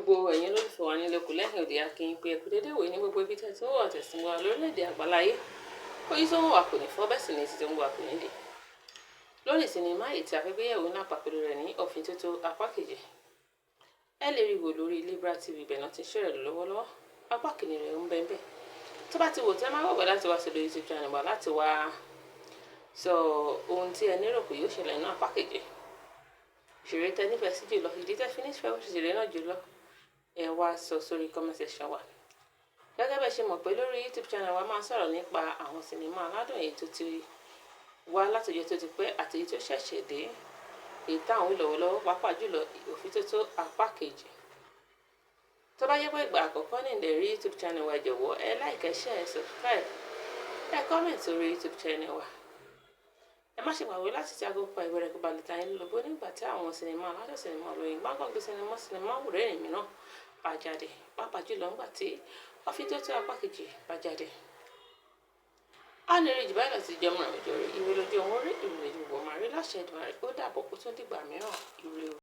Gbogbo ẹ̀yin olólùfẹ́ wa nílé oko lẹ́yìn òde, a kí yín pé ẹ kú dédé ìwòyí ní gbogbo ibi tẹ́ tí ń wò àtẹ̀sí wa lórílẹ̀‐èdè àgbáláyé. Ojú tó ń wò wá kò ní fọ́, bẹ́ẹ̀ sì ni etí tó ń gbọ́ wa kò ní dì. Lórí sinimá yìí tí a fẹ́ gbéyẹ̀wò náà, pàpẹ́lú rẹ̀ ní Òfíntótó apá kejì. Ẹ lè rí wò lórí Libra TV, ibẹ̀ náà ti ń ṣẹ̀rẹ̀ lọ́wọ́lọ́wọ́. Apá kìíní rẹ̀ ń bẹ ń bẹ̀. Tó bá ti wò tí ẹ má gbàgbé láti wá sí lórí YouTube channel wa láti wá sọ ohun tí ẹ nírò pé yóò ṣẹlẹ̀ nínú apá kejì. Òṣèré tẹ́ nífẹ̀ẹ́ sí jùlọ, ìdí tẹ́ fi nífẹ̀ẹ́ òṣèré náà jùlọ, ẹ wá sọ sórí comment section wa. Gẹ́gẹ́ bẹ́ẹ̀ ṣe mọ̀ pé lórí YouTube channel wa, máa ń sọ̀rọ̀ nípa àwọn sinimá aládùn èyí tó ti wá látọjọ́ tó ti pẹ́ àti èyí tó ṣẹ̀ṣẹ̀ dé, èyí táwọn ń lọ́wọ́lọ́wọ́, pàápàá jùlọ Òfíntótó apá kejì. Tó bá jẹ́ pé ìgbà àkọ́kọ́ ní ìdẹ̀rí YouTube channel wa, jọ̀wọ́ ẹ like, ẹ share, ẹ subscribe, ẹ comment sórí YouTube channel wa. Ẹ má ṣe gbàgbé láti tí aago pa ìwé rẹ̀ kó ba lè ta yín lólobó nígbà tí àwọn sinimá aládùn, sinimá olóyin gbáǹkọ́gbé, sinimá, sinimá àwòrán mìíràn bá jáde, pàápàá jùlọ nígbà tí Òfíntótó apá kejì bá jáde. A ní rí jù báyìí lọ sí jọmọ ìjọ rí ìwé lójú òun rí ìrìn lójú gbogbo máa rí láṣẹ Èdùmàrè. Ó dàbọ̀, ó tún dìgbà mìíràn, ire o.